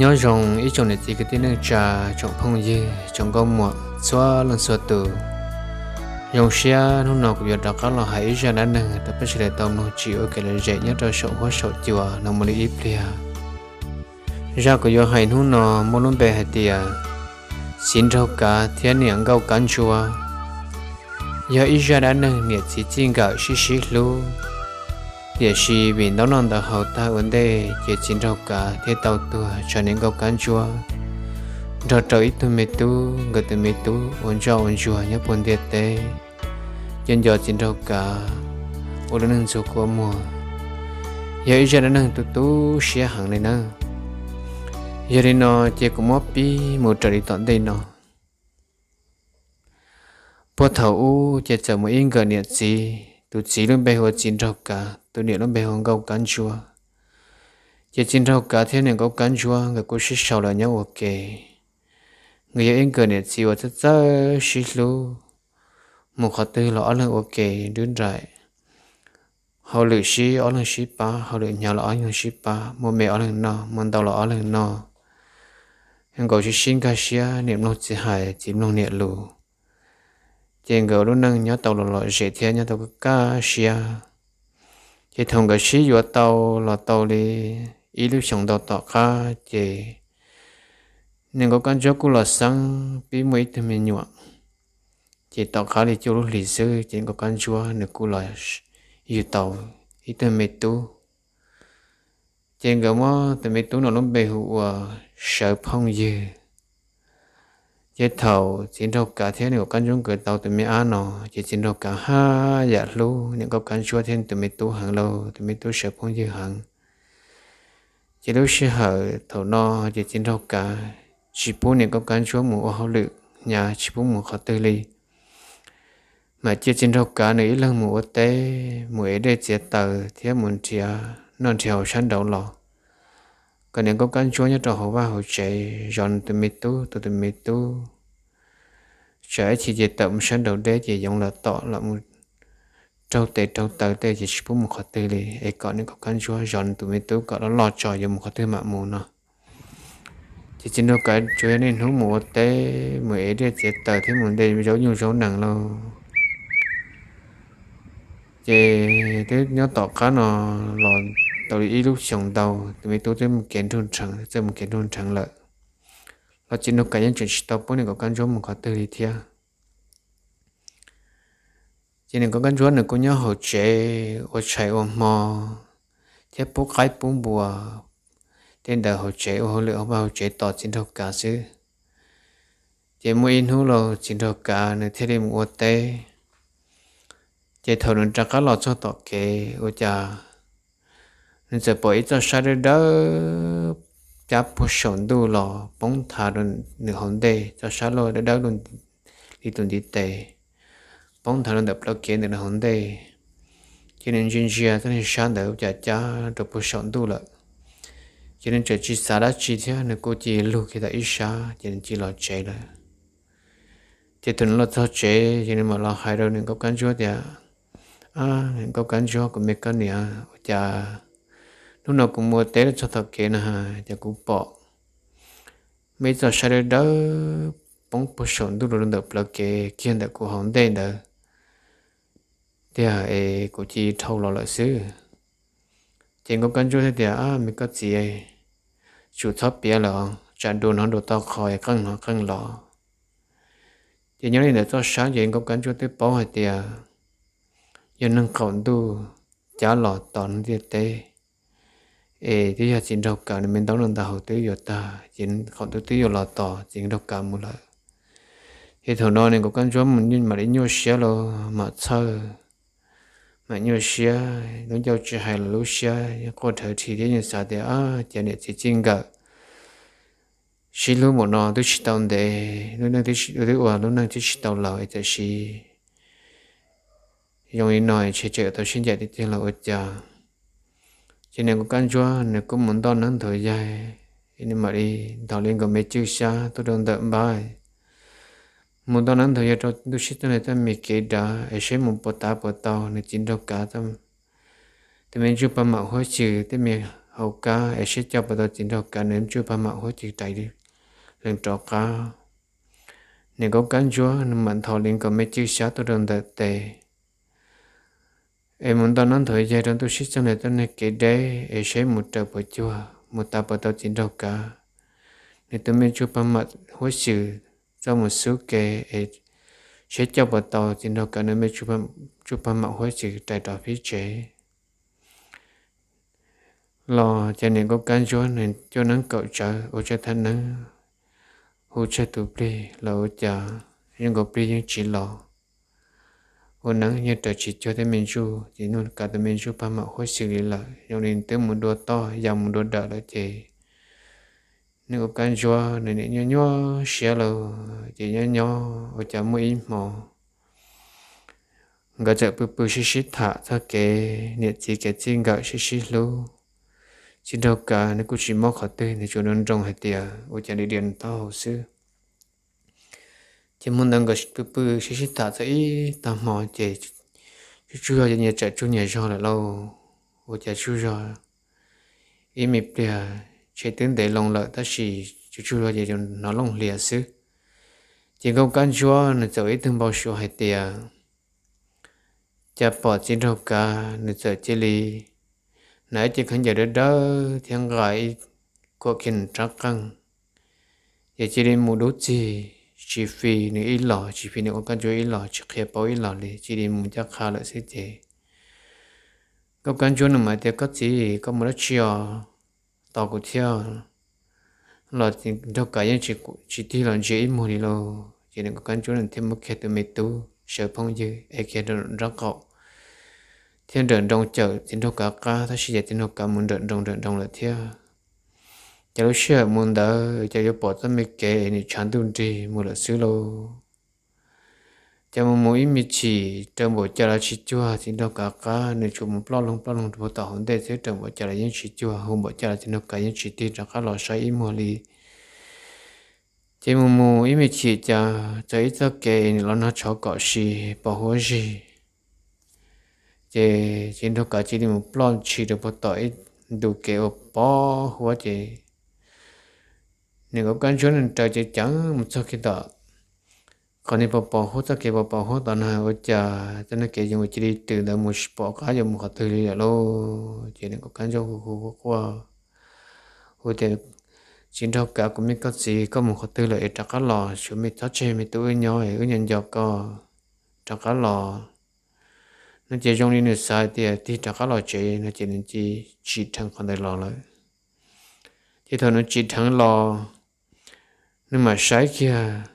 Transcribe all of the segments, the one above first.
Nyob zoo ib tsoom niam txiv kwv tij neej tsa, tsoom phooj ywg, tsoom nkauj muam txhua leej txhua tus. Zoo siab hnub no kuv yuav rov qab los hais ib zaj dab neeg rau peb sawv daws tau mloog tsim ua kev lom zem nyob rau saum huab saum cua no mus li ib pliag. Zaj kuv yuav hais hnub no muaj lub npe hais tias Txiv Nraug Kav thiab Niam Nkauj Kab Ntsuab. Yog ib zaj dab neeg niam txiv txij nkawm sib sib hlub, tiam sis vim ntaub noj ntawv haus tag ua ntej ces Txiv Nraug Kav thiaj tau tuag tsam Niam Nkauj Kab Ntsuab nrog rau ib tug me tub, nkawd tus me tub ua ntsoj ua ntsuag nyob puag ntiaj teb, ces nco Txiv Nraug Kav ua lub neej ntxuag kua muag. Yog ib zaj dab neeg tu tu siab heev li na. Yog li no ces kuv muab pib mus raws li tom ntej no. Puag thaum ub ces txawm muaj ib nkawm niam txiv, tus txiv lub npe hu ua Txiv Nraug Kav, tus niam lub npe hu ua Nkauj Kab Ntsuab. Ces Txiv Nraug Kav thiab Niam Nkauj Kab Ntsuab nkawd kuj sib sau los nyob ua ke. Nkawd yog ib nkawm niam txiv uas txawj txawj sib hlub, mus qhov twg los ob leeg ua ke nrub nraim. Hauj lwm sib ob leeg sib pab, hauj lwm hnyav los ob leeg sib pab, muaj me ob leeg noj, muaj ntau los ob leeg noj. Nkaus sib sib nkag siab, niam mloog txiv hais, txiv mloog niam lus. Ces nkawd lub neej nyob tau los lom zem thiab nyob tau kaj siab. Ces thaum nkawd sib yuav tau los tau li ib lub xyoos ntau tom qab ces Niam Nkauj Kab Ntsuab kuj los xeeb pib muaj ib tug me nyuam. Ces tom qab li cuaj lub hlis xwb ces Niam Nkauj Kab Ntsuab nws kuj los yug tau ib tug me tub. Ces nkawd muab tus me tub no lub npe hu ua Sawv Phooj Ywg. Ces thaum Txiv Nraug Kav thiab Niam Nkauj Kab Ntsuab nkawd tau tus me ab no, ces Txiv Nraug Kav haj yam hlub Niam Nkauj Kab Ntsuab thiab tus me tub heev lauj, tus me tub Sawv Phooj Ywg heev. Ces lub sij hawm thaum no ces Txiv Nraug Kav tsis pub Niam Nkauj Kab Ntsuab mus ua hauj lwm hnyav, tsis pub mus qhov twg li. Mam cia Txiv Nraug Kav nws ib leeg mus ua teb, mus ev dej txiav taws thiab mus nrhiav noj nrhiav haus sab nraud los, kom Niam Nkauj Kab Ntsuab nyob rau hauv vaj hauv tsev zov nws tus me tub, tus tus me tub. Tsam ib chim ces tawm mus sab nraud deb ces yoov los tom los mus raug tes raug taw tej ces tsis pub mus qhov twg li, es kom Niam Nkauj Kab Ntsuab zov nws tus me tub kom loj loj tso yuav mus qhov twg mam mus no. Ces Txiv Nraug Kav tsuas yog niaj hnub mus ua teb, mus ev dej txiav taws thiab mus nte zaub nyuj zaub nees lauj. Ces twb nyob tom qab no los tau li ib lub xyoos ntau, tus me tub twb mus kev nrug nrheev, txawj mus kev nrug nrheev lawm, los Txiv Nraug Kav yeej tseem tsis tau pub Niam Nkauj Kab Ntsuab mus qhov twg li thiab. Ces Niam Nkauj Kab Ntsuab nws kuj nyob hauv tsev ua tshais ua hmo thiab pub qaib pub npua tej ntawd hauv tsev, ua hauj lwm hauv vaj hauv tsev tos Txiv Nraug Kav xwb. Ces muaj ib hnub los Txiv Nraug Kav nws thiaj li mus ua teb. Ces thaum nws rov qab los txog tom kev ua cas nws txawm pom ib txoj sab dawb dawb cab puag saum ntuj los poob nthav rau nws hauv ntej, txoj sab loj dawb dawb li tus ntiv tes, poob nthav rau ntawm plawv kev ntawm nws hauv ntej. Ces nws ntsia ntsia txoj niag sab ntawd ua cas cab rau puag saum ntuj lawm. Ces nws txawm tsis xav dab tsi thiab nws kuj cia li lug kiag tau ib sab ces nws cia li los tsev lawm. Ces thaum nws los txog tsev ces nws mam los hais rau Niam Nkauj Kab Ntsuab tias, Ab, Niam Nkauj Kab Ntsuab, kuv me koj niam, ua cas hnub no kuv mus ua teb los txog tom kev na, ces kuv pom muaj ib txoj sab dawb dawb poob puag saum ntuj rau ntawm plawv kev kiag ntawm kuv hauv ntej ntawd tiag es kuv cia li dhau los lawm xwb. Ces Nkauj Kab Ntsuab thiaj tias, Ab, me koj txiv, tsum txhob piav lawm, tsam dua hnov dua tau qhov, qeej hnov qeej los. Ces nyob li ntawd txoj sab ces Nkauj Kab Ntsuab twb paub hais tias yog neeg qaum ntuj cab los tos ntiaj teb, es twb yog Txiv Nraug Kav nws me ntaub noj ntaub haus twb yuav tag ces qaum ntuj twb yuav los tos Txiv Nraug Kav mus lawm. Ces thaum no Niam Nkauj Kab Ntsuab mam li nyuaj siab los mam txhawj, mam nyuaj siab, lub ncauj tsis hais los lub siab quaj rhawv rhi thiab yeej xav tias, Ab, cas niam txiv txij nkawm sib hlub npaum no twb tsis tau ntev, lub neej twb ua lub neej twb tsis tau laus es tam sim zoo li no ntshe tseem yuav tau sib ncaim tiag tiag los ua cas. Ces Niam Nkauj Kab Ntsuab nws kuj mus ntoj neeb nthuav yaig, nws mam li nthos li nkaus me cwj xyab tuaj rau ntawm npab, mus ntoj neeb nthuav yaig rau ntuj sib toj li tej me kev dav es seb mus puas tav puas tau nws Txiv Nraug Kav tus me ntsuj plig mam huab xyw tej me hauv kab es saib coj puas tau txiv nraug kav nws tsuj paj mam huab cim rais lees rov qab. Niam nkauj kab ntsuab nws mam nthos li nkaus me cwj xyab tuaj rau ntawm tes es mus nto nab nthuav yaig rau ntuj sib txeeg ntawm txoj niag kev deb es saib mus raws puas cuag mus tas puas tau txiv nraug kav nws tus me tsuj paj mam huab xim txoj mus xub ke es saib coj puas tau txiv nraug kav nws me tsuj paj mam huab xim rais rov pib tsev. Los ces niam nkauj kab ntsuab nws cuaj neeb kaum tsawv ua tsawg thaj neeb, hu tsawg tus plig los ua cas zoo nkaus plig yeej tsis los. Ua neeb yeej raws tsis cuag tej me ntsuj, ces nws kav tus me ntsuj paj mam huab xim li lawm, zoo li twb mus dua toj ya mus dua dawm lawm ces niam nkauj kab ntsuab nws nim nyuaj nyuaj siab lawm ces nyob nyob ua cas muaj ib hmo nkawd txawm pw pw sib sib tham txog kev niam txiv kev txij nkawm sib sib hlub. Txiv nraug kav nws kuj tsis mob qhov twg, nws tsuas nroo nroo hais tias ua cas li diam nws taub hau xwb. Ces hmo ntawd nkawd pw pw sib sib tham txog ib tag hmo ces tsuj tsuj zog ces nyias tsam tsuj nyias zog lawm lauj. Ua cas tsuj zog ib me pliag tshe twb ntev loo lawm tab sis tsuj tsuj zog ces hnov looj hlias xwb. Ces nkauj kab ntsuab nws txawm ib tug npau suav hais tias cas pom txiv nraug kav nws txawm cia li hnav ib ce khaub ncaws dawb dawb thiab nqa ib kuam kiag nws rab qeej, ces cia li mus dub txig, tsis fij nws ib los, tsis fij nws nkauj kab ntsuab ib los, tsis qhia paub ib los li, cia li mus ncaj qha lawm xwb ces nkauj kab ntsuab nws mam tias koj txiv, koj mus dab tsi os, tos kuv thiab. Los nraug kav yeej tsis tig los ntsia ib muag li lauj. Ces niam nkauj kab ntsuab nws thiaj muab kiag tus me tub sawv phooj ywg es kiag nraum nraub qaum thiab nrawm nroos cawm txiv nraug kav qab, tab sis yog txiv nraug kav mus nrawm nroos nrawm nroos lawm thiab. Ces lub sij hawm mus ntawd ces yuav pom txoj me kev nws tshav ntuj nrig mus lawm xwb lauj. Ces mus mus ib me chim raws npaum cas los tsis cuag txiv nraug kav qab, nws tsuas mus ploj loog ploj loog rau puag tom hauv ntej xwb, raws npaum cas los yeej tsis cuag, hu npaum cas los txiv nraug kav yeej tsis tig rov qab los saib ib muag li. Ces mus mus ib me chim cas txog ib txoj kev nws los nag tshov kom si pos huab zig, ces txiv nraug kav cia li mus ploj ntshis rau puag tom ib ntu kev uas pos huab ces niam nkauj kab ntsuab nws raws ceev ceev mus txog kiag tom qhov niag pos pos huab, txoj kev pos pos huab tom na ua cas txoj niag kev yoov cia li twm ntawd mus tsis pom qab yuav mus qhov twg li lawm lauj. Ces niam nkauj kab ntsuab hu hu quaj quaj hu tias txiv nraug kav, kuv me koj txiv, koj mus qhov twg lawm es rov qab los, tshuav me txhob tseg me tub wb nyob, wb nco nco koj, rov qab los. No ces zoo li nws xav hais tias tig rov qab los tsev no ces nws cia li tsim dheev qhov ntawd los lawm. Ces thaum nws tsim dheev los, nws mam saib kiag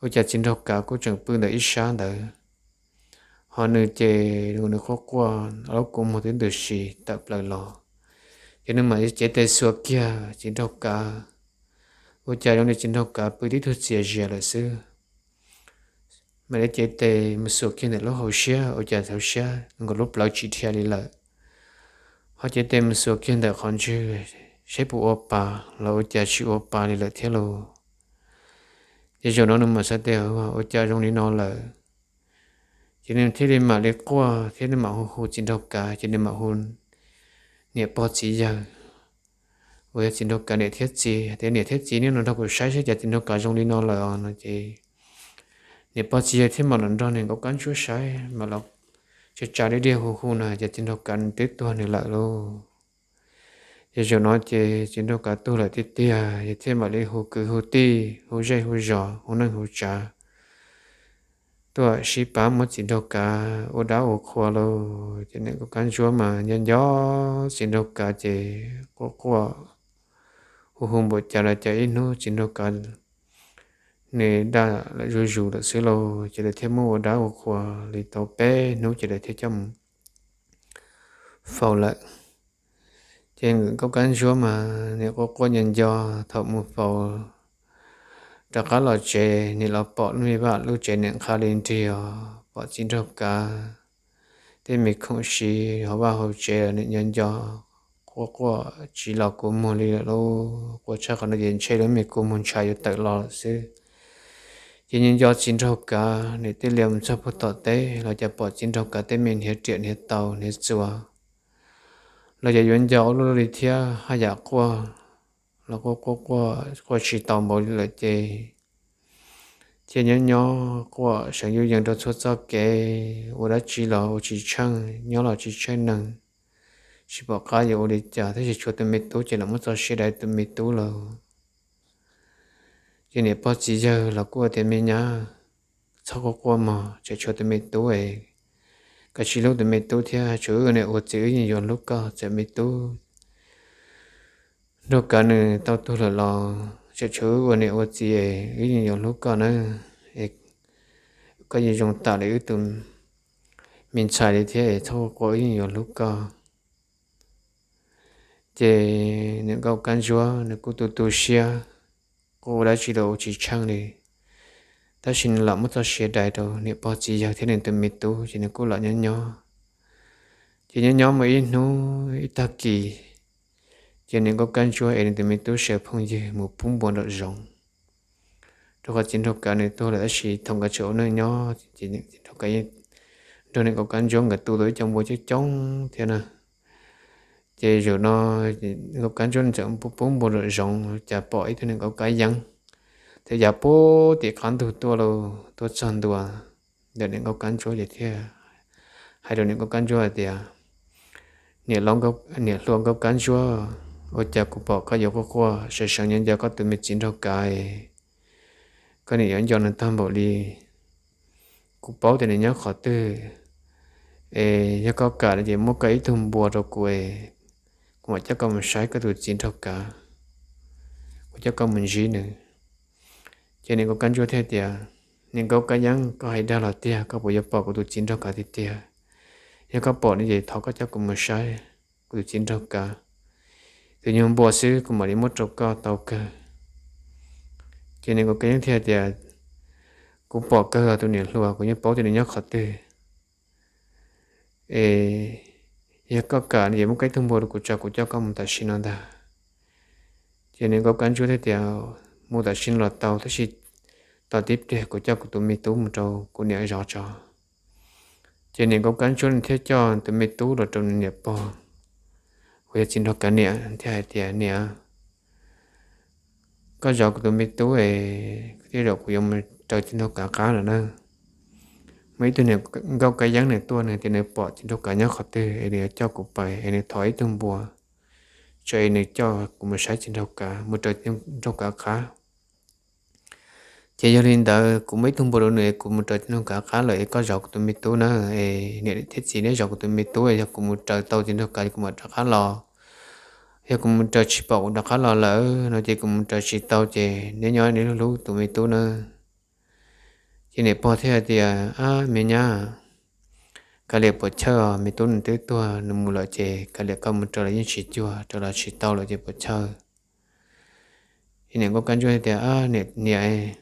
ua cas txiv nraug kav kuj tseem pw ntawm ib sab ntawd, ho nws ces nws quaj quaj, lub kua muag twb ntws si tawm plaws los. Ces nws mam cev tes xuas kiag txiv nraug kav, ua cas zoo li txiv nraug kav pw tib tug txias zias lawm xwb. Mam li cev tes mus xuas kiag ntawm lub hauv siab, ua cas hauv siab nkaus lub plawv tsis dhia li lawm. Ho cev tes mus xuas kiag ntawm qhov ntswg saib puas ua pa los ua cas tsis ua pa li lawm thiab lauj. Ces zaum no nws mam xav tias ua cas zoo li no lawm, ces nws thiaj li mam li quaj thiab nws mam hu hu txiv nraug kav, ces nws mam hu niam pog txiv yawg uas yog txiv nraug kav niam thiab txiv tias niam thiab txiv, nej los nrog kuv saib saib cas txiv nraug kav zoo li no lawm os no ces niam pog txiv yawg thiaj mam los nrog niam nkauj kab ntsuab saib, mam los tsa tsa li diaj hu hu na cas txiv nraug kav nws twb tuag nws lawm lauj. Ces zaum no ces txiv nraug kav tuag lawm tiag tiag, yog thiaj mam li hu kwv hu tij, hu zej hu zos, hu neej hu tsav tuaj sib pab muab txiv nraug kav ua dab ua qhua lauj. Ces niam nkauj kab ntsuab mas nco nco txiv nraug kav ces quaj quaj hu hu npaum cas los cas ib hnub txiv nraug kav nws daj lawm zuj zus lawm xwb lauj. Ces lawv thiaj muab ua dab ua qhua li tau peb hnub ces lawv thiaj coj mus faus lawm. Ces nkauj kab ntsuab mas niam quaj quaj nco nco thaum mus faus rov qab los tsev, niam los pom lub me vaj lub tsev niam nqha li nrig os, pom txiv nraug kav tej me khoom siv hauv vaj hauv tsev los niam nco nco quaj quaj tsis los kua muag li lawm lauj. Quaj tshaj qhov no ces ntshe lub me kua muag ntshav yuav tawm los lawm xwb. Ces nco nco txiv nraug kav, niam thiaj li mus txog puag tom teb los cas pom txiv nraug kav tej me hniav riam hniav taus hniav txuas los yog yuav nco ua luaj li thiab, haj yam quaj los quaj quaj quaj quaj tsis tau npaum li lawm ces thiaj nyob nyob quaj seev yuj yees rau txhua txoj kev, ua dab tsi los ua tsis tsheej, nyob los tsis tsheej neeg, tsis pom qab yuav ua li cas, tab sis tshuav tus me tub ces los muab txoj sia dai tus me tub lawm. Ces niam pog txiv yawg los kuj tias, me nyab, txhob quaj quaj mog, tseem tshuav tus me tub es, koj tsis hlub tus me tub thiab, tshuav wb ua niam ua txiv wb yeej yuav hlub koj, txawm me tub nraug kav nws tau tuag lawm los tseem tshuav wb ua niam ua txiv es wb yeej yuav hlub koj na. Koj yeej zoo tam li wb tus me ntxhais li thiab, txhob quaj quaj, wb yeej yuav hlub koj. Ces niam nkauj kab ntsuab nws kuj tu tu siab, kuj ua dab tsi los ua tsis tsheej li, tab sis nws lam muab txoj sia dai rau niam pog txiv yawg thiab nws tus me tub ces nws kuj los nyob nyob. Ces nyob nyob muaj ib hnub ib tag kis, ces niam nkauj kab ntsuab es nws tus me tub sawv phooj ywg mus pub npua nraum zoov, rau qhov txiv nraug kav nws tuag lawm tab sis thaum nkawd tseem ua neej nyob ces txiv nraug kav yeej nrog niam nkauj kab ntsuab nkawd tu tau ib co npua coob coob thiab na. Ces zaum no nkauj kab ntsuab nws txawm pub npua nraum zoov cas pom ib tug niam nkauj kab yeeb txawm ya puag tim qab ntug tuaj lauj, tuaj txog ntua ntawm niam nkauj kab ntsuab ces thiaj hais rau niam nkauj kab ntsuab hais tias, niam, niam hluas nkauj kab ntsuab, ua cas kuv pom koj yuav quaj quaj seev seev nyob nco koj tus me txiv nraug kav, koj niam yuav nco nws tag npaum li. Kuv paub tias nws nyob qhov twg, es yog koj kam no ces muab koj ib tug npua rau kuv es kuv mam coj koj mus saib koj tus txiv nraug kav, kuv coj koj mus ntsib nws. Ces niam nkauj kab ntsuab thiaj tias, niam nkauj kab yeeb, koj hais dag los tiag, koj puas yuav pom kuv tus txiv nraug kav tiag tiag? Yog koj pom no ces thov koj coj kuv mus saib kuv tus txiv nraug kav, tus nyuag npua xwb kuv mam li muab rau koj tau kawg. Ces niam nkauj kab yeeb thiaj tias, kuv pom kawg os tus niam hluas, kuv yeej paub tias nws nyob qhov twg. Es yog koj kam no ces muab koj ib tug npua rau kuv tso, kuv coj koj mus tam sim no ntag. Ces niam nkauj kab ntsuab thiaj tias, mus tam sim no los tau, tab sis tos tib pliag kuv coj kuv tus me tub mus rau kuv niam zov tso. Ces niam nkauj kab ntsuab nws thiaj coj tus me tub los rau nws niam pog uas yog txiv nraug kav niam thiaj hais tias, niam, koj zov kuv tus me tub es tej zaum kuv yuav mus raws txiv nraug kav qab lawm na. Muaj ib tug niam nkauj kab yeeb nws tuaj, nws tias nws pom txiv nraug kav nyob qhov twg es nws yuav coj kuv pais, es nws thov ib tug npua tso es nws coj kuv mus saib txiv nraug kav, mus raws txiv nraug kav qab. Ces yog li ntawd kuv muab ib tug npua rau nws, kuv mus raws txiv nraug kav qab lawm es koj zov kuv tus me tub na. Es niam thiab txiv neb zov kuv tus me tub, yog kuv mus raws tau txiv nraug kav kuv mam rov qab los. Yog kuv mus raws tsis pom kuv rov qab los lawm no ces kuv mus raws tsis tau, ces neb nyob neb hlub hlub tus me tub na. Ces niam pog thiaj hais tias, ab me nyab, kav liam puas chawj os, me tub nws twb tuag nws mus lawm ces kav liam koj mus raws los yeej tsis cuag, raws los tsis tau lawm ces puas chawj. Ces niam nkauj kab ntsuab tias, niam,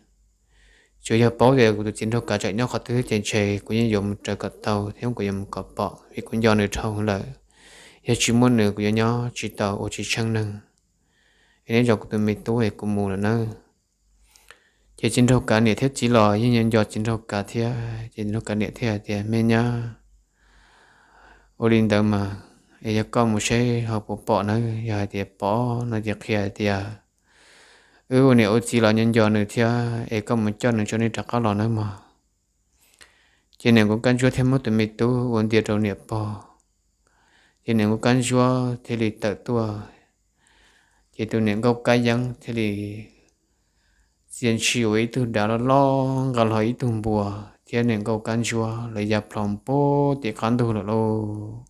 tsuas yog paub tias kuv tus txiv nraug kav tseem nyob qhov twg ces ntshe kuv yeej yuav mus raws kom tau thiab kuv yuav mus kom pom vim kuv nco nws dhau lawm. Yog tsis muaj nws kuv yuav nyob tsis tau ua tsis tsheej neeg. Es neb zov kuv tus me tub es kuv mus lawm nawb. Ces txiv nraug kav niam thiab txiv los yeej nco txiv nraug kav thiab, ces txiv nraug kav niam thiaj hais tias, me nyab, ua li ntawd mas es yog koj mus saib ho puas pom nawb, yog hais tias pom no ces qhia hais tias wb ua niam ua txiv los nco nco nws thiab es koj mus coj nws tso neb rov qab los nawb mog. Ces niam nkauj kab ntsuab thiaj muab tus me tub ua ntiag rau niam pog. Ces niam nkauj kab ntsuab thiaj li tawm tuaj. Ces tus niam nkauj kab yeeb thiaj li txia ntshis ua ib tug dav loj loj nqa hlo ib tug npua thiab niam nkauj kab ntsuab los ya plho puag tim qab ntug lawm lauj.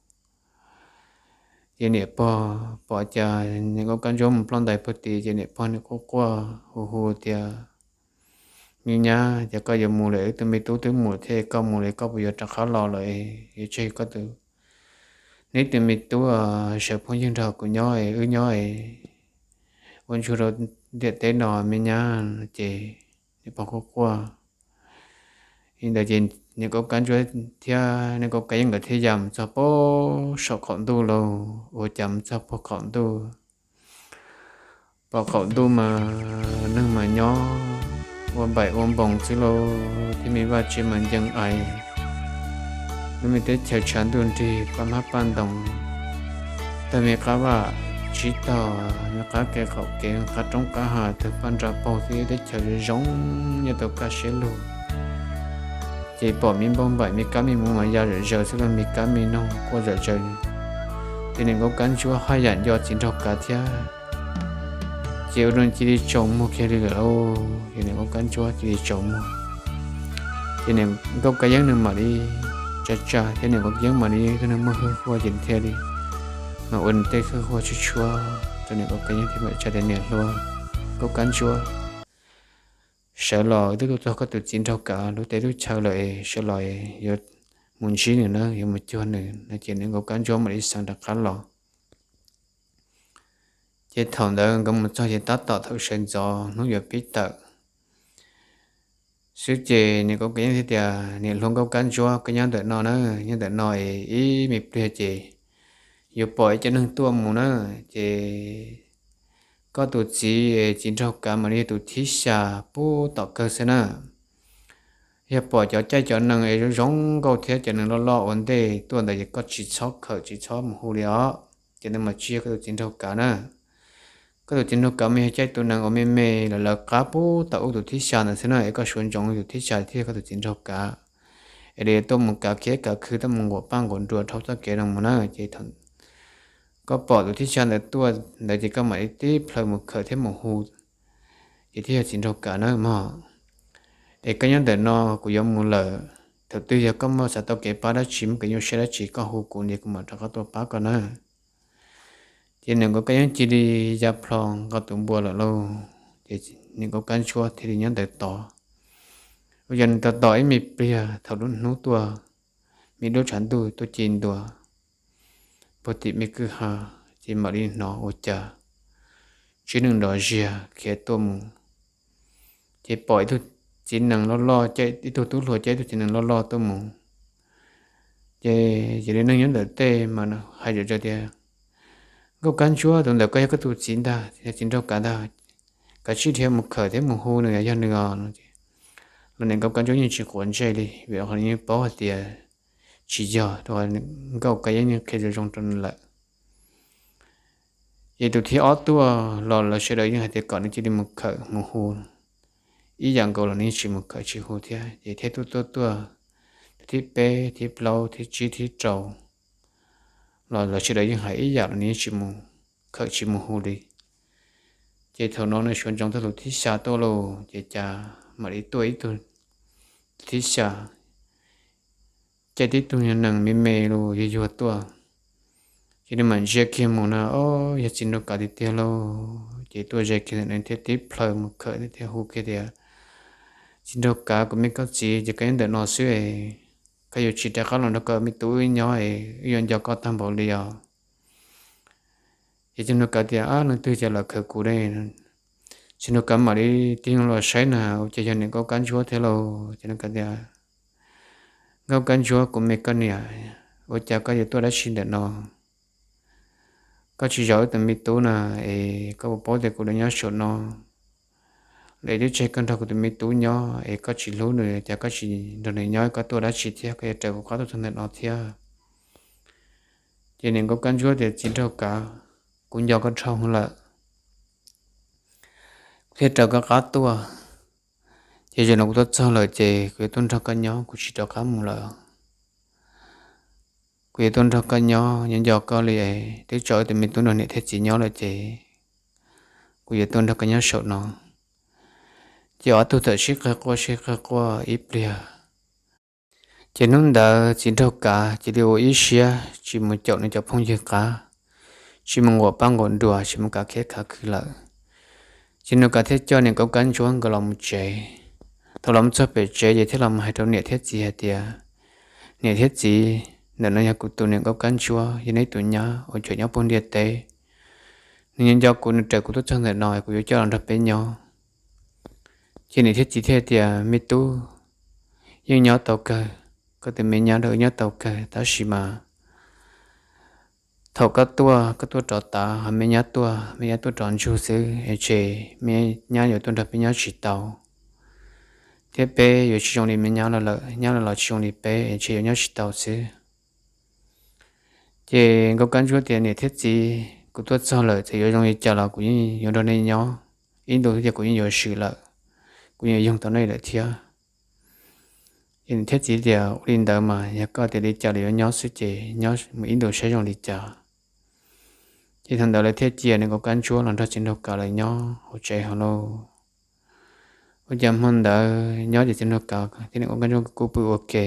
Ces niam pog pom cas niam nkauj kab ntsuab mus ploj ntais puag tim, ces niam pog nws quaj quaj hu hu tias, me nyab, ces koj yuav mus lawm, wb tus me tub twb mus thiab, koj mus lawm koj puas yuav rov qab los lawm? Yuav tseg koj tus, neb tus me tub sawv phooj ywg nrog kuv nyob, wb nyob ua ntsuag rau ntiaj teb no me nyab. Ces niam pog quaj quaj li ntawd ces niam nkauj kab ntsuab thiab niam nkauj kab yeeb nkawd thiaj ya mus txog puag saum qaum ntuj lauj. Ua cas mus txog puag qaum ntuj, pom qaum ntuj mas neeg mas nyob ua npaim ua npoos xwb lauj, thiab me vaj tse mas ncees ais, lub me teb chaws tshav ntuj nrig paj hmab paj ntoos, tag me qab vaj tsib taug, me qab kev qaum kev, qab roob qab hav, tawg paj nra paug xwb, teb chaws zoo zoo, nyob tau kaj siab lug. Ces pom me npauj npaim, me kab me muv mas ya zom zaws xwb, los me kab me noog quaj zom zaws. Ces niam nkauj kab ntsuab haj yam nco txiv nraug kav thiab, ces ua rau cia li tsaus muag kiag li lawm lauj. Ces niam nkauj kab ntsuab cia li tsaus muag. Ces niam nkauj kab yeeb nws mam li tsa tsa thiab, niam nkauj kab yeeb mam li tug neeg muaj hwj huaj ces thiaj li mas ua nws tej hwj huaj tshuab tshuab rau niam nkauj kab yeeb thiab mam tsa tias, niam hluas nkauj kab ntsuab, sawv los, twb tuaj txog koj tus txiv nraug kav lub teb lub chaw lawm, sawv los, yuav mus ntsib nws na, yuav mus cuag nws no. Ces niam nkauj kab ntsuab mam li xeev rov qab los. Ces thaum ntawd nkawd mus txog ces tab tom thaum sawv ntxov hnub yuav pib tawm xwb, ces niam nkauj kab yeeb thiaj tias, niam hluas nkauj kab ntsuab, koj nyob ntawm no na, nyob ntawm no es ib me pliag ces yuav pom ib co neeg tuaj mus na. Ces koj tus txiv, txiv nraug kav mam li yog tus thib xya pub tom kawg xwb na. Yog pom cov caij cov nees es zoo zoo nkauj thiab cov nees loj loj ua ntej tuaj ntawd ces koj tsis txhob khawm tsis txhob mus hu li os. Ces nws mas tsis yog koj tus txiv nraug kav na. Koj tus txiv nraug kav mas yog caij tus nees uas me me lawv lawv qab pub tom ub tus thib xya ntawd xwb na, es koj suav ntsoov tus thib xya thiaj yog koj tus txiv nraug kav. Es li tuaj mus kav kiab kav khw, tuaj mus nquam paj nquam nruas dhau txoj kev no mus na. Ces koj pom tus thib xya ntawd tuaj ntawd ces koj mam li tib plhaw mus khawm thiab mus hu, ces thiaj yog txiv nraug kav na mog. Es koj nyob ntawm no, kuv yuav mus lawm. Thaum twg yog koj muaj xav tau kev pab dab tsi, muaj kev nyuaj siab dab tsi, koj hu kuv ces kuv mam rov qab tuaj pab koj na. Ces niam nkauj kab yeeb cia li ya plho nqa tus npua lawm lauj. Ces niam nkauj kab ntsuab thiaj li nyob ntawd tos. Ua cas nws tos tos ib me pliag, thaum lub hnub tuaj, me dub tshav ntuj tuaj ci ntua puag tim me kwj ha, ces mam li hnov ua cas tib neeg nrov ziag khiav tuaj mus. Ces pom ib tug txiv nees loj loj, ib tug tub hluas caij ib tug txiv nees loj loj tuaj mus. Ces yog li neeg nyob ntawm tej mas hais zom zaws tias, nkauj kab ntsuab, tus ntawd koj yog koj tus txiv ntag, yog txiv nraug kav ntag, kav tsij dhia mus khawm thiab mus hu nws, yog nws os no. Los niam nkauj kab ntsuab yeej tsis quav ntsej li, vim qhov nws yeej paub hais tias tsis yog, rau qhov nkauj kab yeeb yeej qhia zoo zoo rau nws lawm. Ces tus thib ob tuaj los lawv sawv daws yeej hais tias kom nws cia li mus khawm mus hu ib yam nkaus, los nws yeej tsis mus khawm tsis hu thiab. Ces thiab tuaj tuaj tuaj, tus thib peb, thib plaub, thib tsib, thib rau los lawv sawv daws yeej hais ib yam, los nws yeej tsis mus khawm tsis mus hu li. Ces thaum no nws suav ntsoov txog tus thib xya tuaj lauj, ces cas mam li tuaj ib tug, tus thib xya caij tib tug nees me me los yuag yuag tuaj. Ces nws mam ntsia kiag mus na, ob, yog txiv nraug kav tiag tiag lauj. Ces tuaj ze kiag ntawm nws thiab tib plhaw mus khawm thiab hu kiag tias, txiv nraug kav, kuv me koj txiv, ces koj nyob ntawm no xwb, koj yuav tsis rov qab los nrog koj me tub wb nyob, wb yuav nco koj tag npaum li os. Ces txiv nraug kav tias, ab, leej twg ces los khawm kuv ne? Txiv nraug kav mam li tig loo los saib na, ua cas yog niam nkauj kab ntsuab thiab lauj. Ces nws kav tias, nkauj kab ntsuab, kuv me koj niam, ua cas koj yuav tuaj dab tsi ntawm no? Koj tsis zov wb tus me tub na, es koj puas paub tias kuv los nyob saum no lawm, twb tseg koj nrog kuv tus me tub nyob es koj tsis hlub nws, cas koj tsis nrog nws nyob, koj tuaj dab tsi thiab, koj yuav raws kuv qab tuaj txog ntawm no thiab? Ces niam nkauj kab ntsuab tias, txiv nraug kav, kuv nco koj dhau lawm, kuv thiaj raws koj qab tuaj. Ces zaum no kuv tuaj txog lawm ces kuv yuav tuaj nrog koj nyob, kuv tsis rov qab mus lawm. Kuv yuav tuaj nrog koj nyob, nyob nco koj li, twb tso wb tus me tub nrog niam thiab txiv nyob lawm ces kuv yuav tuaj nrog koj nyob saum no. Ces ob tug txawm sib qawg quaj sib qawg quaj ib pliag. Ces hnub ntawd txiv nraug kav cia li ua ib siab tsis mus caum nws cov phooj ywg qab, tsis mus nquam paj nquam nruas, tsis mus kav kiab kav khw lawm. Txiv nraug kav thiaj coj niam nkauj kab ntsuab nkawd los mus tsev. Thaum los mus txog pem tsev ces thiaj los mus hais rau niam thiab txiv hais tias, niam thiab txiv, ntawm no yog kuv tus niam nkauj kab ntsuab, yog neb tus nyab uas tseem nyob puag ntiaj teb. Nws nyob nco kuv, nws raws kuv tuaj txog ntawm no, kuv yuav coj los nrog peb nyob. Ces niam thiab txiv thiaj tias, me tub, yeej nyob tau kawg, koj tus me nyab nrog wb nyob tau kawg, tab sis mas thaum koj tuaj, koj tuaj rov tav, ho me nyab tuaj, me nyab tuaj rov ntsug xwb es tseg me nyab yuav tuaj nrog peb nyob tsis tau, thiab peb yuav tsis zoo li me nyab los lawm, nyab los los tsis zoo li peb es tseg yuav nyob tsis tau xwb. Ces Nkauj Kab Ntsuab tias, Niam thiab txiv, kuv tuaj txog lawm, txawm yuav zoo li cas los kuv yeej yuav nrog nej nyob ib ntus thiab ces kuv yeej yuav swm lawm, kuv yeej yuav yoog tau nej lawm thiab. Ces niam thiab txiv tias, Ua li ntawd mas yog koj tias li cas los yuav nyob xwb ces nyob mus ib ntus saib zoo li cas. Ces thaum ntawd lawv thiaj cia niam Nkauj Kab Ntsuab los nrog txiv Nraug Kav lawv nyob hauv tsev hauv lauj. Ua cas hmo ntawd nyob ces txiv Nraug Kav thiab niam Nkauj Kab Ntsuab kuj pw ua ke,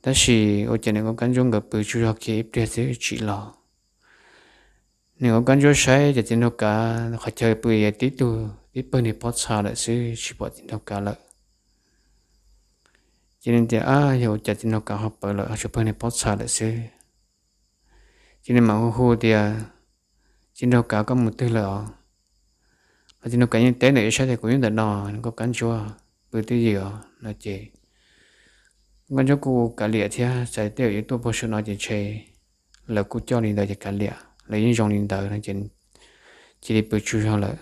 tab sis ua cas niam Nkauj Kab Ntsuab nkawd pw tsaug zog kiag ib pliag xwb tsis los. Niam Nkauj Kab Ntsuab saib ces txiv Nraug Kav qhov chaw pw tib tug tib pawg niag pob txha lawm xwb, tsis pom txiv Nraug Kav lawm. Ces nws tias, Ab, yog ua cas txiv Nraug Kav ho pawv lawm, ho tshuav pawg niag pob txha lawm xwb? Ces nws mam hu hu tias, Txiv Nraug Kav, koj mus twg lawm os? Los txiv Nraug Kav yeej teb ntawm ib sab tias, Kuv nyob ntawm no, Nkauj Kab Ntsuab, pw twj ywm os, no ces Nkauj Kab Ntsuab kuj kav liam thiab xav tej zaum yuav tuaj puag saum no ces ntshe lawv kuj coj li ntawd ces kav liam, lawv yeej zoo li ntawd no ces cia li pw tsaug zog lawm.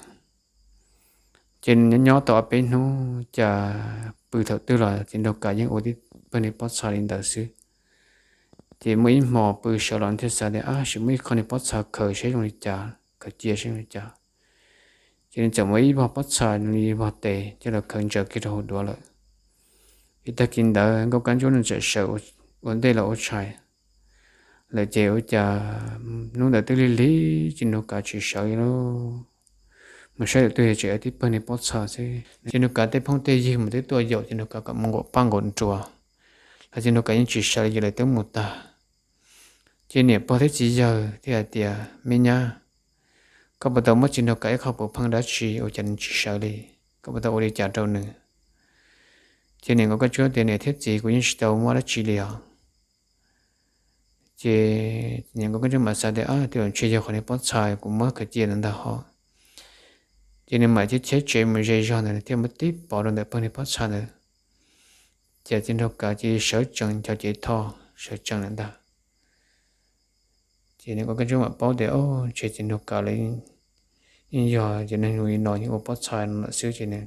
Ces nyob nyob tau ob peb hnub cas pw thaum twg los txiv Nraug Kav yeej ua tib pawg niag pob txha li ntawd xwb. Ces muaj ib hmo pw sawv los thiaj xav tias, Ab, sim muab ib qho niag pob txha khaws seb zoo li cas, khaws cia seb zoo li cas. Ces nws txawm muab ib vog pob txha li vog tes coj los khaws ntsaws kiag rau hauv duav lawm. Ib tag kis ntawd Nkauj Kab Ntsuab nws txawm sawv ua ntej los ua tshais lawm ces ua cas hnub ntawd twb lig lig txiv Nraug Kav tsis sawv li lauj. Mus saib lawm twb yog tseem tib pawg niag pob txha xwb. Txiv Nraug Kav tej phooj tej ywg mas twb tuaj yaum txiv Nraug Kav kom mus nkaum paj nkaum nruas, los txiv Nraug Kav yeej tsis sawv li ces lawv twb mus tag. Ces niam pog thiab txiv yawg thiaj hais tias, Me nyab, koj puas tau muab txiv Nraug Kav ib qho puav pheej dab tsi ua cas nws tsis sawv li? Koj puas tau ua li cas rau nws? Ces niam Nkauj Kab Ntsuab tias, Niam thiab txiv, kuv yeej tsis tau muab dab tsi li os. Ces niam Nkauj Kab Ntsuab mam xav tias, Ab, tej zaum ntshe yog qhov niag pob txha kuv muab khaws cia ntawd ntag hos. Ces nws mam cheb cheb tsev mus ze zog ntawd thiaj muab tib pov rau ntawm pawg niag pob txha ntawd. Ces txiv Nraug Kav ces sawv tsees, ncho cev thoj sawv tsees lawm ntag. Ces niam Nkauj Kab Ntsuab mam paub tias, Au, ntshe txiv Nraug Kav lawv yeej yog cov neeg zoo li no, yeej ua pob txha no lawm xwb, ces nws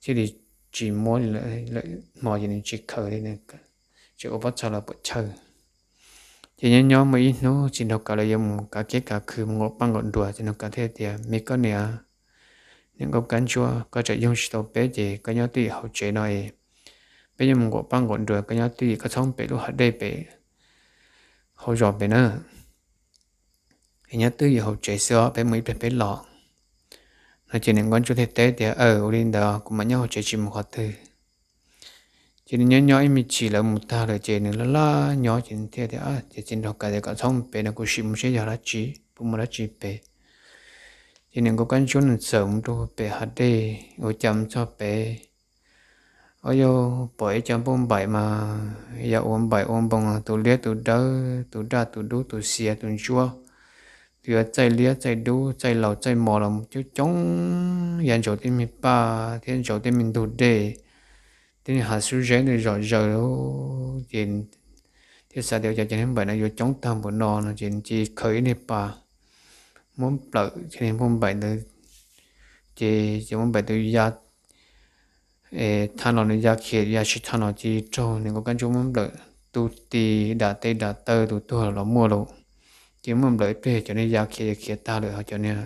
thiaj li tsis muab li lawm, hmo ces nws tsis khaws li, tseem ua pob txha los puam chawj. Ces nyob nyob muaj ib hnub txiv Nraug Kav lawv yuav mus kav kiab kav khw mus nkaum paj nkaum nruas, txiv Nraug Kav thiaj tias, Me koj niam, niam Nkauj Kab Ntsuab, koj tseem yoog tsis tau peb ces koj nyob twj ywm hauv tsev no es peb yuav mus nkaum paj nkaum nruas, koj nyob twj ywm, koj txhob pem lub hav dej pem hauv zos pem na, es nyob twj ywm hauv tsev xwb os, peb mus ib pliag peb los. No ces niam Nkauj Ntsuab thiaj teb tias, Aw, ua li ntawd kuv mam nyob hauv tsev tsis mus qhov twg. Ces nws nyob nyob ib me chim lawv mus tag lawm ces nws laj laj nyob ces nws thiaj tias, Ces txiv Nraug Kav tias kom txhob mus pem no, kuv sim mus seb yog dab tsi, puas muaj dab tsi pem. Ces niam Nkauj Kab Ntsuab nws txawm mus rau pem hav dej, ua cas mus txog pem, au yau, pom ib co npauj npaim mas yog ua npaim ua npoo, tus liab tus dawb, tus daj tus dub, tus xiav tus ntsuab, tus yuav txaij liab txaij dub txaij laus txaij mos los coob coob ya ntsaum tej me paj thiab ntsaum tej me ntug dej, tej niag hav xub zeb ntawd zom zaws. Ces thiaj xav tias, Ua cas cov niag npaim no yuav coob tag npaum no? No ces cia li khaws ib niag pas muab nplawm cov niag npauj npaim ntawd. Ces cov npauj npaim ntawd ya tha los nws ya khiav, ya tsis tha los cia li raug niam Nkauj Kab Ntsuab muab nplawm tu ti, dam tes dam taw tus tuag los muaj lauj. Ces muab nplawm ib pliag cov niag ya khiav khiav tag lawm, ho cov niag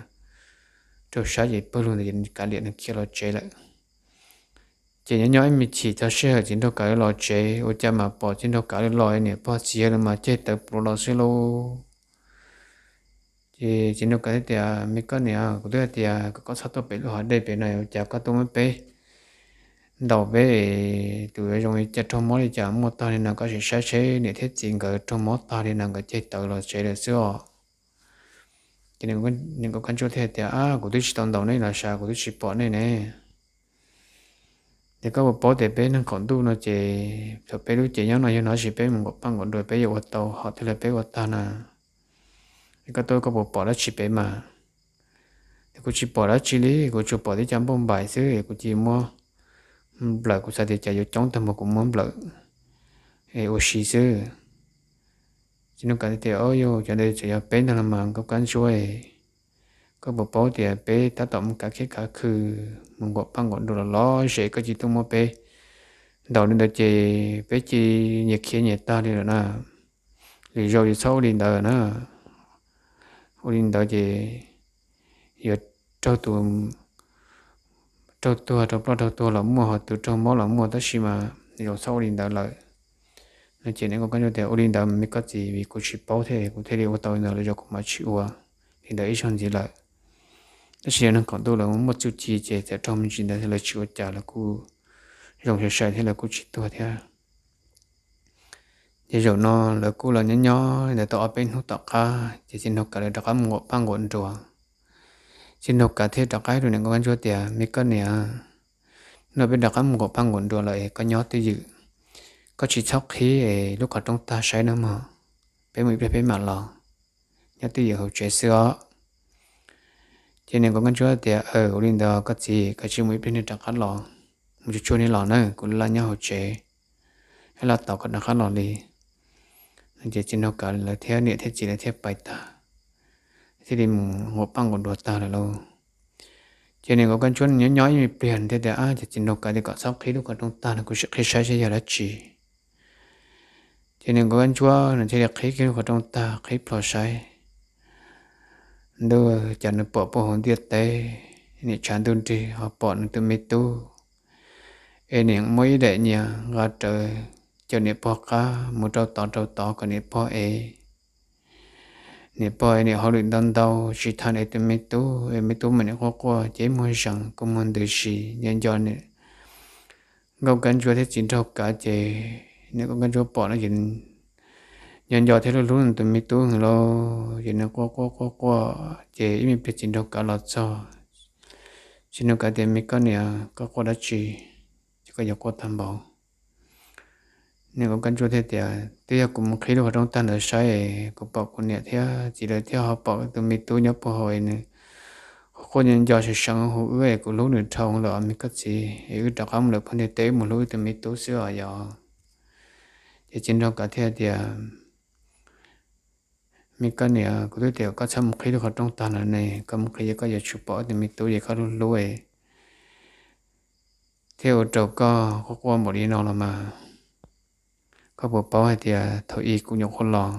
raug sab ces pawg lug ntawd ces kav liam nws khiav los tsev lawm. Ces nyob nyob ib me chim txog sij hawm txiv Nraug Kav los tsev, ua cas mas pom txiv Nraug Kav los, niam pog txiv yawg lawv mas ceg tawv pluav los xwb lauj. Ces txiv Nraug Kav thiaj tias, Me koj niam, kuv twb hais tias kom koj txhob tuaj pem lub hav dej pem no, ua cas koj tuaj muab peb ntaus peb, tus zoo li cas raug mob li cas muaj tag li no, koj sim saib seb niam thiab txiv nkawd raug mob tag li no nkawd ceg tawv los tsev lawm xwb os. Ces niam Nkauj Kab Ntsuab thiaj tias, Ab, kuv twb tsis tau ntaus nej los sav, kuv twb tsis pom nej ne. Ces koj puas paub tias peb neeg qaum ntuj no ces thaum peb lub cev nyob no yog no sis peb mus nkaum paj nkaum nruas peb yuav ua tau hom twg los peb ua tag na. Es koj tuaj koj puas pom dab tsi pem mas? Ces kuv tsis pom dab tsi li, kuv tsuas pom tib co npauj npaim xwb es kuv cia li muab nplawm, kuv xav tias cas yuav coob tag npaum kuv muab nplawm es ua si xwb. Ces Nraug Kav tias, Au yau, cov ntawd txawm yog peb ntag los mas Nkauj Kab Ntsuab, koj puas paub tias peb tab tom mus kav kiab kav khw mus nkaum paj nkaum nruas los los zem, koj cia li tuaj muab peb ntaus li ntawd ces peb cia li nyias khiav nyias tag li lawm na. Lwm zaus yus txhob ua li ntawd na. Ua li ntawd ces yuav raug tus raug tuag, raug ploj raug tuag los muaj, ho tus raug mob los muaj, tab sis mas yus txhob ua li ntawd lawm. No ces niam nkauj kab ntsuab tias, Ua li ntawd me koj txiv, vim kuv tsis paub thiab kuv thiaj li ua tau li ntawd, lwm zaus kuv mam tsis ua li ntawd ib zaug ntxiv lawm. Tab sis yog neeg qaum ntuj lawv muaj txuj ci ces txawm raug me ntsis ntawd lawv tsis ua cas, lawv kuj zoo sai sai thiab lawv kuj tsis tuag thiab. Ces zaum no lawv kuj los nyob nyob ntawd tau ob peb hnub tom qab ces txiv nraug kav lawv rov qab mus nquam paj nquam nruas. Txiv nraug kav thiaj rov qab hais rau niam nkauj kab ntsuab tias, Me koj niam, no peb rov qab mus nquam paj nquam nruas lawm es koj nyob twj ywm, koj tsis txhob qhib es lub qhov rooj tag saib nawb mog, peb mus ib pliag peb mam los, nyob twj ywm hauv tsev xwb os. Ces niam nkauj kab ntsuab tias, Aw, ua li ntawd koj txiv, koj cia mus ib pliag nej rov qab los, mus tsuag tsuag nej los na, kuv laj nyob hauv tsev, laj tos koj rov qab los li. Ces txiv nraug kav lawv thiab niam thiab txiv lawv thiaj pais tag, thiaj li mus nquam paj nquam nruas tag lawm lauj. Ces niam nkauj kab ntsuab nyob nyob ib me pliag thiaj tias, Ab, ces txiv nraug kav tias kom txhob qhib lub qhov rooj tag no, kuv sim qhib saib saib yog dab tsi. Ces niam nkauj kab ntsuab nws thiaj li qhib kiag lub qhov rooj tag, qhib plho saib. Ntuj, cas nws pom puag hauv ntiaj teb, niam tshav ntuj nrig ho pom nws tus me tub, es niam muab ib daim nyias nqa rawv, caum niam pog qab mus rau tod rau tod kom niam pog ev. Niam pog ev niam hauj lwm ntau ntau tsis tham nws tus me tub, es me tub mas niam quaj quaj ces muag zees kua muag ntws si, nco nco niam nkauj kab ntsuab thiab txiv nraug kav ces niam nkauj kab ntsuab pom no ces nco nco thiab hlub hlub nws tus me tub heev lauj, ces nws quaj quaj quaj quaj ces ib me pliag txiv nraug kav los txog. Txiv nraug kav tias, Me koj niam, koj quaj dab tsi, ces koj yuav quaj tag npaum? Niam nkauj kab ntsuab thiaj tias, Twb yog kuv mus qhib lub qhov rooj tag ntawd saib, kuv pom kuv niam thiab txiv lawv thiab ho pom tus me tub nyob puag hauv es nws quaj quaj nco nco seev seev hu wb es kuv hlub nws dhau lawm os me koj txiv, es wb rov qab mus lawm puag ntiaj teb wb mus hlub wb tus me tub xwb os yos. Ces txiv nraug kav thiaj tias, Me koj niam, kuv twb tias koj txhob mus qhib lub qhov rooj tag no ne, koj mus qhib ces koj yuav tsum pom wb tus me tub es koj hlub hlub thiaj ua rau koj quaj quaj npaum li no los mas. Koj puas paub hais tias thaum ub kuv nyuam qhuav los,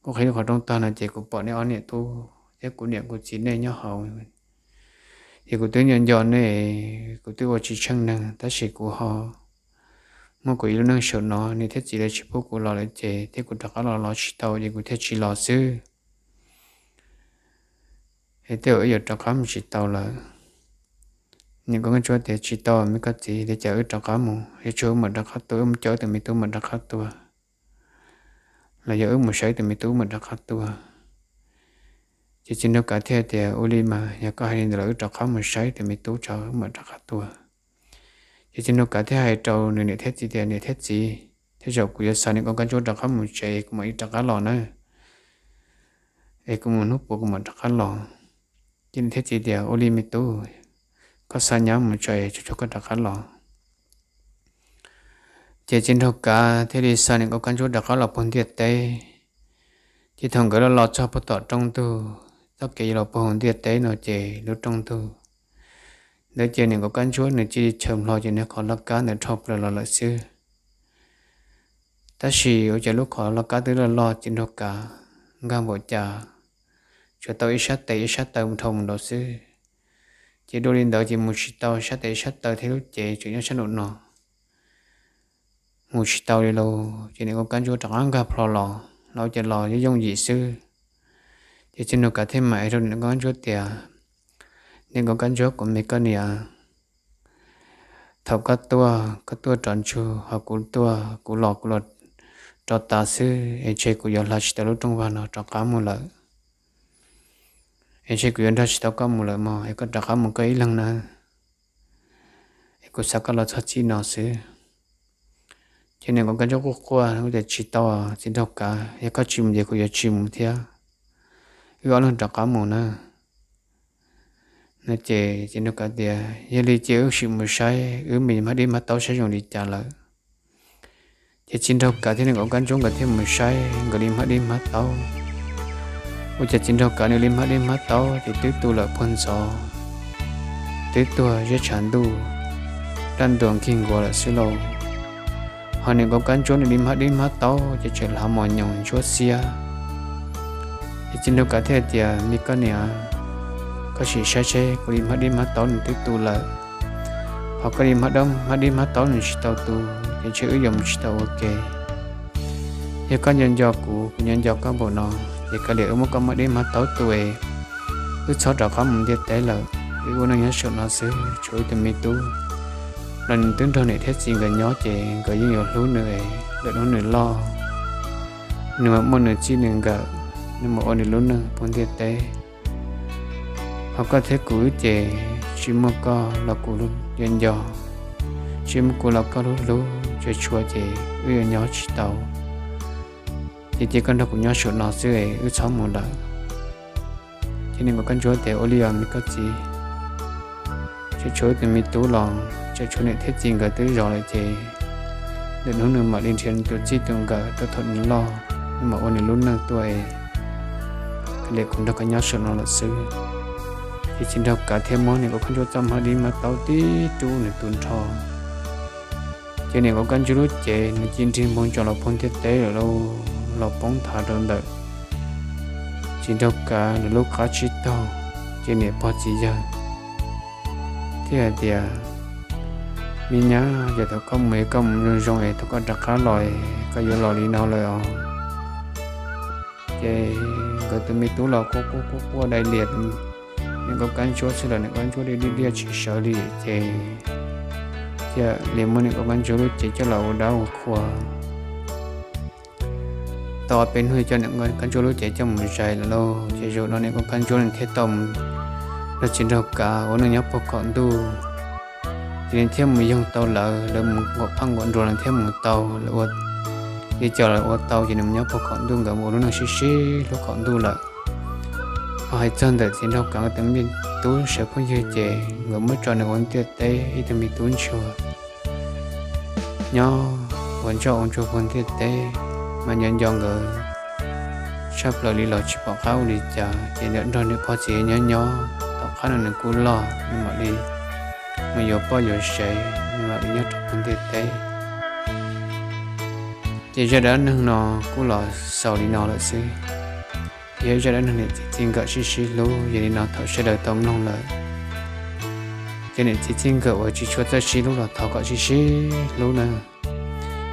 kuv qhib lub qhov rooj tag no ces kuv pom nej ob niam tub thiab kuv niam kuv txiv nej nyob hauv, ces kuv twb nco nco nej, kuv twb ua tsis tsheej neeg tab sis kuv ho muaj kuv ib lub neej saum no, niam thiab txiv lawv tsis pub kuv los lawm ces thiab kuv rov qab los los tsis tau ces kuv thiaj tsis los xwb. Es tej zaum wb yuav rov qab mus tsis tau lawm. Niam nkauj kab ntsuab tias, Tsis tau me koj txiv, li cas wb rov qab mus, yuav tsum wb mam rov qab tuaj, wb mus coj wb tus me tub mam rov qab tuaj, los yog wb mus saib wb tus me tub wb mam rov qab tuaj. Ces txiv nraug kav thiaj tias, Ua li mas yog koj hais li ntawd los wb rov qab mus saib wb tus me tub tso wb mam rov qab tuaj. Ces txiv nraug kav thiaj hais rau nws niam thiab txiv tias, Niam thiab txiv, tej zaum kuv yuav xa niam nkauj kab ntsuab rov qab mus tsev, kuv mam li rov qab los na, es kuv mus hnub puav kuv mam rov qab los. Ces niam thiab txiv tias, Ua li me tub, koj xa nyab mus tso es tsuag tsuag koj rov qab los. Ces txiv nraug kav thiaj li xa niam nkauj kab ntsuab rov qab los puag ntiaj teb. Ces thaum nkawd los los txog puag tom rooj ntug, txoj kev yuav los puag hauv ntiaj teb no ces lub rooj ntug ntawd ces niam nkauj kab ntsuab nws cia li chaws nplho ces nws qhov laj kab ntawd dhau plaws los lawm xwb. Tab sis ua cas lub qhov laj kab twb loj loj, txiv nraug kav nkag npaum cas, tsuas tau ib sab tes ib sab taw dhau mus nraud xwb. Ces dua li ntawd ces mus tsis tau, sab tes sab taw thiab lub cev tseem nyob sab nraum no, mus tsis tau li lauj. Ces niam nkauj kab ntsuab rov qab nkag plho los, los ua cas los yooj yooj yim xwb. Ces txiv nraug kav thiaj mam hais rau niam nkauj kab ntsuab tias, Niam nkauj kab ntsuab, kuv me koj niam, thaum koj tuaj, koj tuaj rov ntsug, ho kuv tuaj, kuv los kuv los rov tas xwb, es ntshe kuv yuav hla tsis tau lub rooj vag no rov qab mus lawm. Es ntshe kuv yuav nrog tsis tau koj mus lawm mog, es koj rov qab mus koj ib leeg na, es kuv xa koj los txog txij no xwb. Ces niam nkauj kab ntsuab quaj quaj, Ua cas tsis tau, txiv nraug kav, yog koj tsis mus ces kuv yuav tsis mus thiab, wb ob leeg rov qab mus na. No ces txiv nraug kav tias, Yog li ces wb sim mus saib wb me hmab dib hmab taub saib zoo li cas lawm. Ces txiv nraug kav thiab niam nkauj kab ntsuab nkawd thiaj mus saib nkawd li hmab dib hmab taub. Ua cas txiv nraug kav nws li hmab dib hmab taub ces twb tu lawm puag ntxov, twb tuag zeb tshav ntuj, daj ntuas nkig nkuav lawm xwb lauj. Ho niam nkauj kab ntsuab nws li hmab dib hmab taub ces tseem hlav mos nyoos ntsuab xiab. Ces txiv nraug kav thiaj tias, Me koj niam, koj sim saib seb kuv li hmab dib hmab taub nws twb tu lawm, ho koj li hmab dib hmab taub nws tsis tau tu, ces ntshe wb yuav mus tsis tau ua ke. Yog koj nco nco kuv, kuv nco nco koj npaum no, ces kav liam wb muab koj hmab dib hmab taub tu es wb txhob rov qab mus ntiaj teb lawm, wb ua neej nyob saum no xwb, tshuav wb tus me tub los nws twb nrog niam thiab txiv nkawd nyob ces nkawd yeej yuav hlub nws es lwm hnub nws loj, nws mam muaj nws txij nws nkawm, nws mam ua nws lub neej puag ntiaj teb. Ho koj thiab kuv wb ces tsis muaj koj los kuv nco nco, tsis muaj kuv los koj hlub hlub, tsuas tshuav ces wb yuav nyob tsis tau. Ces cia koj nrog kuv nyob saum no xwb es wb txhob mus lawm. Ces niam nkauj kab ntsuab tias, Ua li os me koj txiv, tseem tshuav wb tus me tub los tseem tshuav niam thiab txiv nkawd twb zov lawm ces lwm hnub nws mam li nrhiav nws tus txij tus nkawm rau thaum nws loj, nws mam ua nws lub neej tuaj es kav liam kuv nrog koj nyob saum no lawm xwb. Ces txiv nraug kav thiaj muab niam nkauj kab ntsuab txoj hmab dib hmab taub tib rub nws tu nrho. Ces niam nkauj kab ntsuab lub cev nws cia nrig npoo ntsos los puag ntiaj teb lawm lauj, los poob nthav rau ntawm txiv nraug kav nws lub qab tsib taug. Ces niam pog txiv yawg thiaj hais tias, Me nyab, yog thaum koj mus es koj mus zoo zoo es thaum koj rov qab los es koj yuav los li no lawm os. Ces nkawd tus me tub los quaj quaj quaj quaj dai lias niam nkauj kab ntsuab xwb los niam nkauj kab ntsuab li liaj tsis sawv li ces thiaj li muab niam nkauj kab ntsuab lub cev coj los ua dab ua qhua. Tau ob peb hnub coj niam nkauj kab ntsuab lub cev coj mus zais lawm lauj. Ces zaum no niam nkauj kab ntsuab nws thiaj tau mus nrog txiv nraug kav ua neej nyob puag qaum ntuj. Ces nws thiaj mus yoog tau lawv, lawv mus nquam phaj nquam nruas nws thiaj mus tau, lawv ua li cas los ua tau ces nws mus nyob puag qaum ntuj, nkawd mus ua lub neej sib sib hlub qaum ntuj lawm. Ho hais txog ntawm txiv nraug kav nkawd tus me tub sawv phooj ywg ces nkawd muab tso nws ua ntiaj teb ib tug me tub ntsuag nyob ua ntsoj ua ntsuag puag ntiaj teb, mas nco nco nkawd tshaj plaws li los tsis pom qab ua li cas, ces nws nrog niam pog txiv nyob nyob tom qab no nws kuj loj, nws mam li mus yuav poj yuav sev, nws mam li nyob rau puag ntiaj teb. Ces zaj dab neeg no kuj los xaus li no lawm xwb. Yog zaj dab neeg niam txiv txij nkawm sib sib hlub, yog li no thov sawv daws tau mloog lawm. Ces niam txiv txij nkawm uas tsis tshua txawj sib hlub los thov kom sib sib hlub na.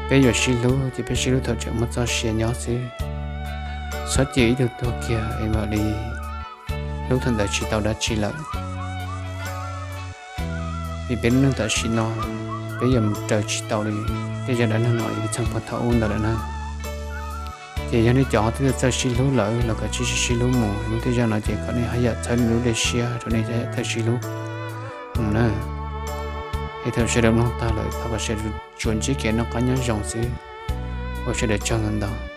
Peb yuav sib hlub ces peb sib hlub thaum tseem muaj txoj sia nyob xwb. Txhob cia ib tug tuag kiag es mam li hlub thaum ntawd tsis tau dab tsi lawm. Vim peb lub neej tam sim no peb yuav mus raws tsis tau li tej zaj dab neeg no li txheej puag thaum ub ntawd lawm na. Ces yog nej cov ho twb txawj sib hlub lawm los kom tsib sib sib hlub mus, lub tej zaj no ces kom nej haj yam txhawb nej lub dej siab rau nej haj yam txawj sib hlub mus na. Es thaum sawv daws mloog tag lawm thov kom sawv daws tsuas ntsib kev noj qab nyob zoo xwb. Ua sawv daws tsaug ntau ntau.